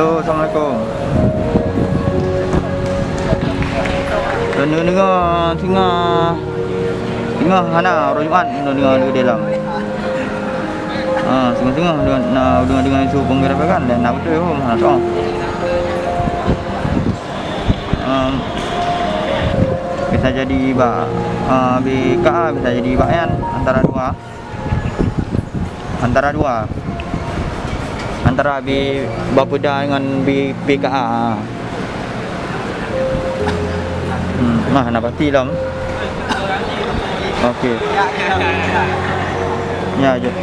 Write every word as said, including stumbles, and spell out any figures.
Halo, assalamualaikum. Lôn deungoe singoh, singoh hana uroe Jumat, lôn deungoe di dalam. Ah, singoh-singoh deungoe, na deungoe-deungoe isu penggerebekan dan na beutôi hom hana soe. Em, bisa jadi bak, eh, B K A, bisa jadi bak nyan, antara dua. Antara dua. Antara B-, Bapeda ngon B-, B K A. Hmm, nah, na pasti lom. Oke. Ya, jeuet.